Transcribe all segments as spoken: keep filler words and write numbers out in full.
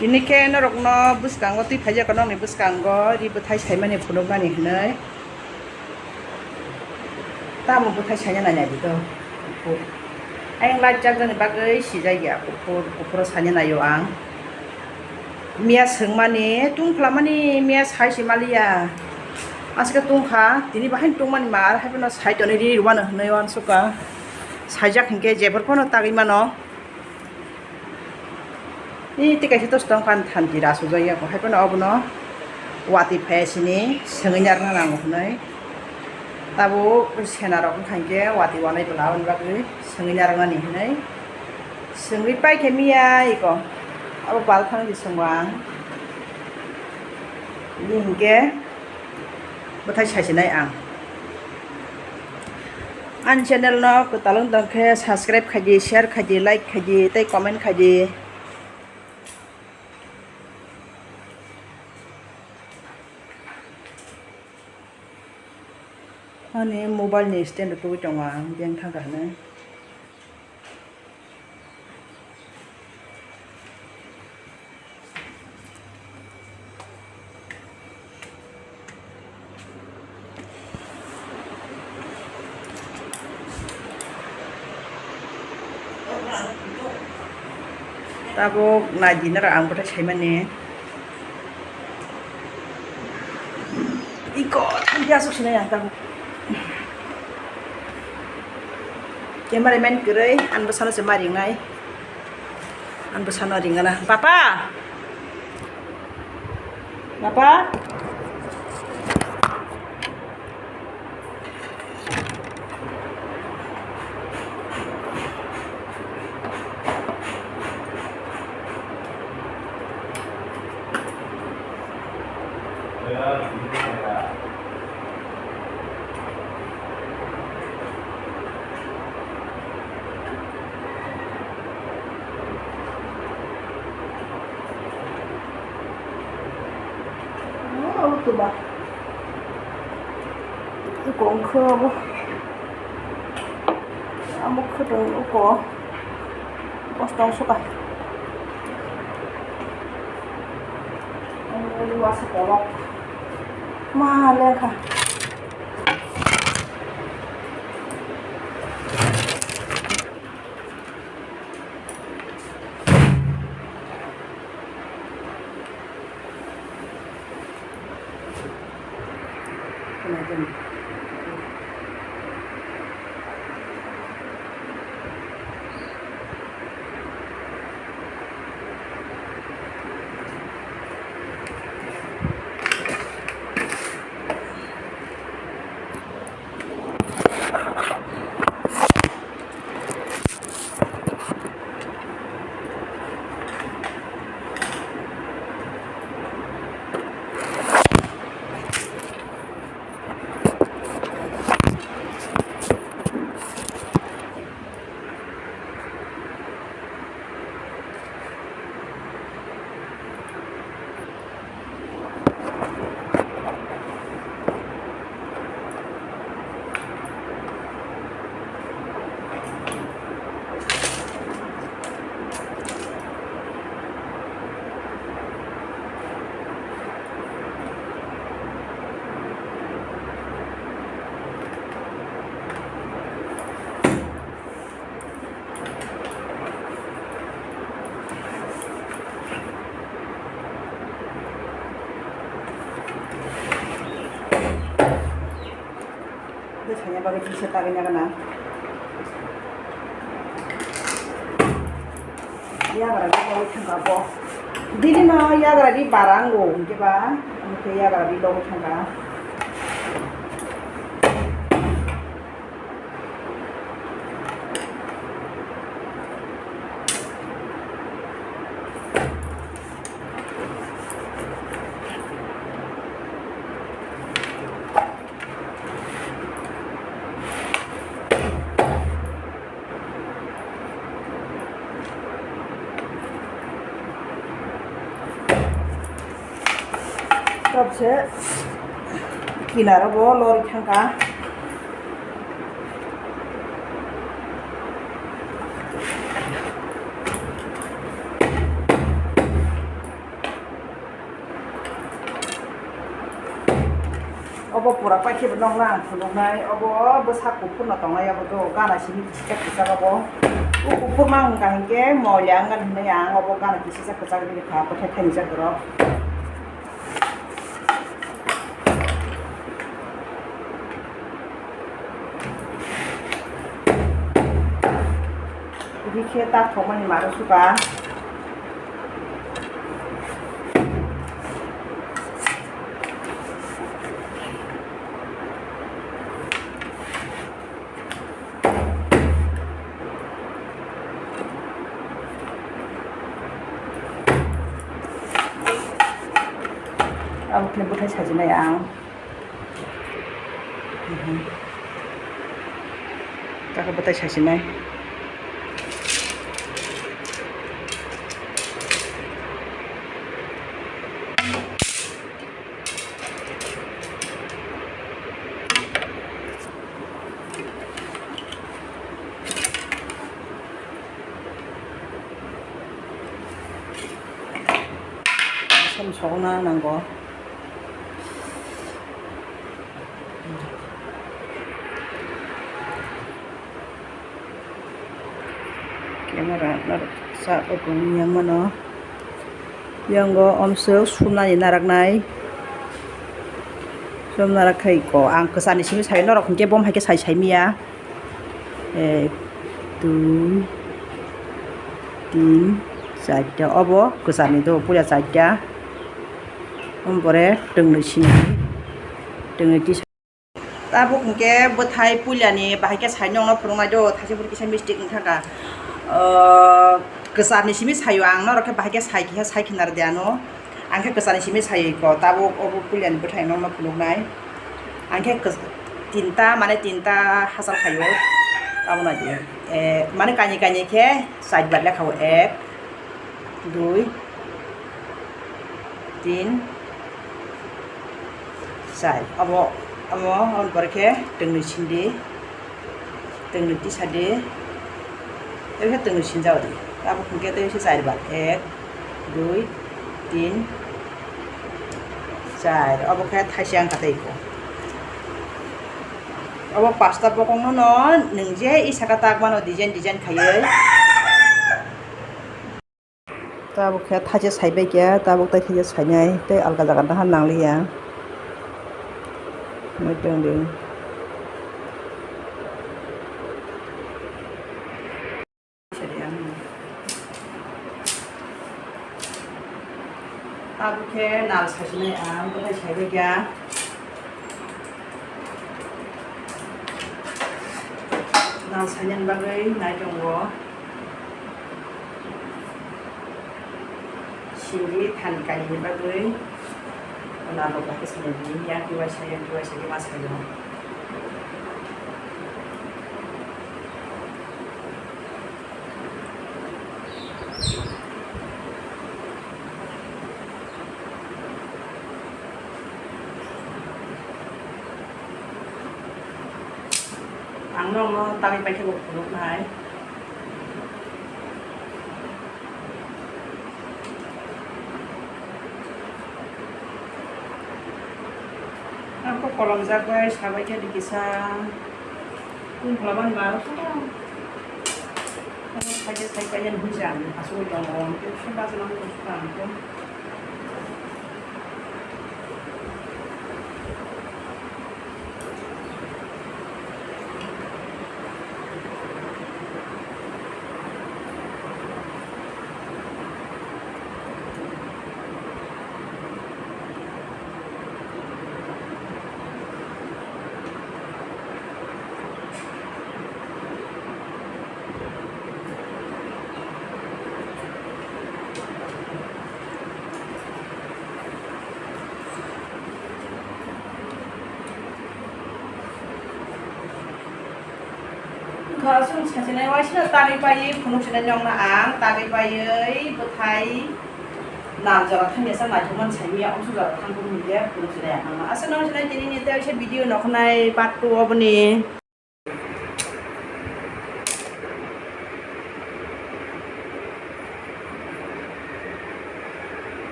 Tini khe norokno bwskango twi phaijak nokni bwskango ri bwthai saimani phunuknani hwnwi. Tamo bwthai saina nainai di to. Ayang light chapjani bagwi sijak ya kuphur, kuphuro saina naio ang. Miya swngmani, tungphlamani miya sai se maliya. Aske tungkha, tini bahaino tungmani mar, haiphano sai tonwi ri rwmano hwnwi uansukha. Saijak hinkhe jephuru phano tagwi mano. Ni tei kaisa tosto wngkha thanti rasujak ya, hai phano obono watwi phai sini swngwi narwkna nango hwnwi. Tabuk senarok wngkha hinkhe watwi wanai bwla aboni bagwi swngwi narwknani hwnwi. Swngwi paikhe miya iko abo balthang di swngo ang. Bini hinkhe bwthai saisinai ang. Ani channel no kwtal wng tong khe subscribe khaidi, share khaidi, like khaidi tei comment khaidi. Ani mobile ni stand rok tugui tongo ang, beng thang kha hinwi. Tabuk nai di nw ang bwthai saimani. Iko thanti aswk sinai ang tabuk. Cameraman kwrwi, ang bwsano se ma ringnai. Ang bwsano ringana. Papa! Papa! Kongkhe abo. Amo khwtwng uko. Kostong suka. Ang wasa kolok. Ma lekha. Bwsanya bagwi kisa tagwi nagana. Yagra di logwi thangka bo. Bini no yagra di barango hinkhe ba, hinkhe yagra di logwi thangka. Tobse kinaro bo lori thangka. Obo pura paikhe bo nokna ang phunuknai, obo bwsa kuphurno tongnai, obo do gana simi kisa kwchak obo. O kuphur ma wngkha hinkhe moila wngkha hinwi ang obo gana kisa kwchak bini kha, bwthai thainwi jak borok. Bini khe tak thokmani maro suka. Abo khe bwthai sajinai ang. Mhm. Takhe bwthai sajinai. Sam sokna nango. Camera norok sa o tong yang mano. Yang o omswk sumnani naraknai. Sum narak khai ko ang kwchani simi sai norok hinkhe bom hai khe sai sai miya. Ek, dui, tin, charta. Obo kwchani do puila charta. Ompore twngnwi simi. Twngnwi tisa. Tabuk hinkhe bwthai puilani bahai khe sainwi nokno phunuknai do, thaisa phuru kisa mistake wngkha kha. Ahh, kwcharni simi saio ang, norok khe bahai khe sai khe, sai khe naro de ano. Ang khe kwcharni simi saio ko, tabuk obo puilani bwthai nokno phunuknai. Ang khe kwch-, tinta, mane tinta hachal khaio. Abo nai di. Eh, mane kainwi kainwi khe char bar lekha o, ek, dui, tin, char. Obo, omo, oboni pore khe twngnwi sindi, twngnwi tisadi, tei khe twngnwi sinjao di. Abo hwnkhe tei khe char bar, ek, dui, tin, char. Obo khe thaisa wngkha tei kho. Obo pasta bokongno no nwng je isaka tak mano design design khaiwi. Tabuk khe thaisa saibai khe, tabuk tei thaisa sainai, tei alka jaga daha nangliya. Muitung di. Tabuk khe nal saisinai ang, bwthai saibai kha. Nal sainani bagwi nai tongo. Sindi thani kainwini bagwi nal rok bai khe sainai di, yang kibai sai, yang kibai sai khe ma saio. Ang nokno tangwi paikhe bo phunuknai. Ang kok kolom jak bai sabai khe di kisa. Kung khlaban ba aro song. Ano saikhe saikhe yan hwnjak asugwi tongo. Khe se bajana hwnjak ang khe. Wngkha chwng sachinai waisano tagwi paiwi phunuk sinai nokno ang tagwi paiwi bwthai nal jora thangya sa naithokmani saimanya omsuk jora thangkuk hinkhe phunuk sinai ang aswk nang sinai tini ni tei video nokhnai part two oboni.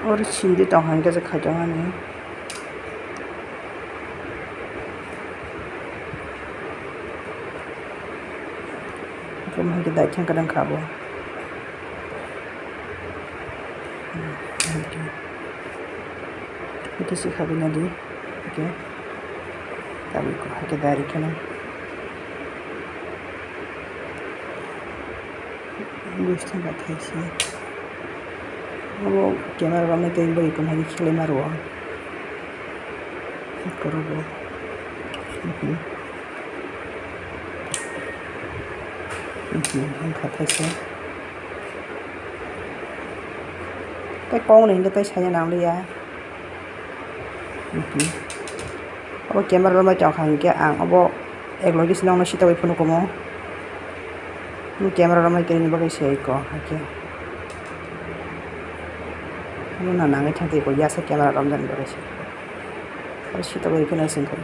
Oro sindi tong hwn khe se khaitongmani. Hwnkhe dai thang kwrwng kha bo. Hwnkhe sikha bini di. Hwnkhe tabuk hwnkhe dai rwkheno. Bwswk bathai se. Abo camera romwi tei bai tongmani khlai ma rwo. Korobo. Mhm. Mhm, wngkha thaisa. Tei kok ni hwnkhe tei saina nangliya. Mhm. Abo camera romwi tongkha hwnkhe ang abo ek logi se nokno sitogwi phunuk omo. Nung camera romwi tei ni bagwi se iko hakhe. Ano na nangwi thang tei iko yasa camera romjani bagwi se. Abo sitogwi rikhe nai se wngkha.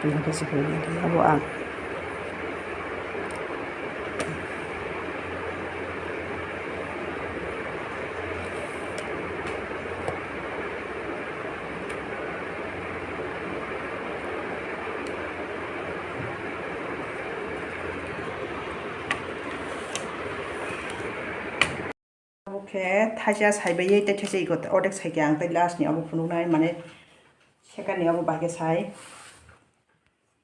Tini hwnkhe se abo ang. Obo khe thaisa saibai tei thaisa iko ordek saikhe ang tei last ni obo phunuknai mane second ni obo bahai khe sai.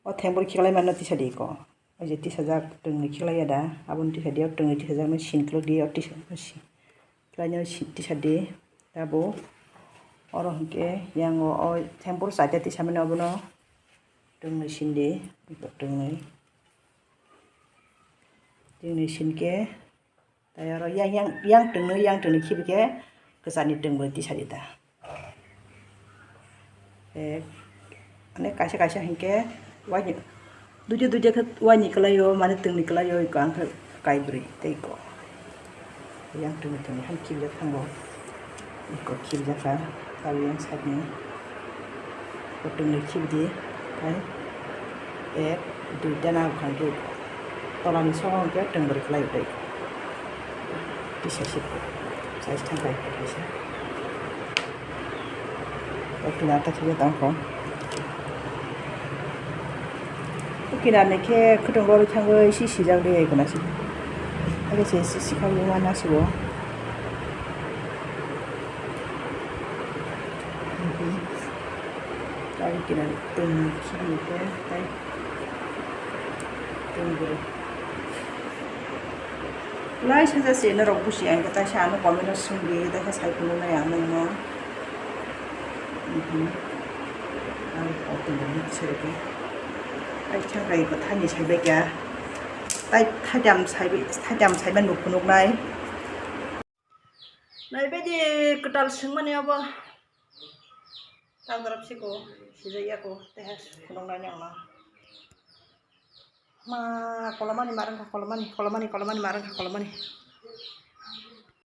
O thengpor khiklai mano tisa di iko. O je tisajak twngwi khiklai ya da, aboni tisa di, o twngwi tisajak no sin khuluk di, o tisa no sin. Khiklai no sin tisa di, abo oro hwnkhe yang o, o thengpor chaita tisa mani obono twngwi sin di, iko twngwi. Twngwi sin khe. Tei oro yang, yang, yang twngno, yang twngno khibi khe kwchani twngbo tisadi ta. Tei, mane kaisa kaisa hinkhe waini, duijo duijo khe waini kwlaio, mane twngni kwlaio, iko ang khe kaibrwi tei iko. Yang twngno twngni han khibijak thango. Iko khibijak kha, tabuk yang side ni. Bo twngwi khibidi, hai. Ek, dui, dena bwkhang khe tola ni song khe twngwi kwlai tei. Tisa sip, size thang kai kaisa. O kinar ta thwiya tang kho. O kinar ni khe khwtwng rwi thangwi si sijak de ai gana si. Age se si sikha ma na si bo. Tei kinar twng khibi khe tei twng bwrwi. Lai saja se norok busi ang khe taisa ano comment o swngdi taisa sai phunuknai ang nokno. Mhm. Ang o twng bwrwi se rwdi. Ai thang kai kwthani saibai kha. Tai thaitam saibai, thaitam saiman bo phunuknai. Naibaidi kwtal swngmani obo. Tang dorop siko, sijak yako, teha phunuknani angno. Ma, kolomani marwngkha, kolomani, kolomani, kolomani marwngkha, kolomani.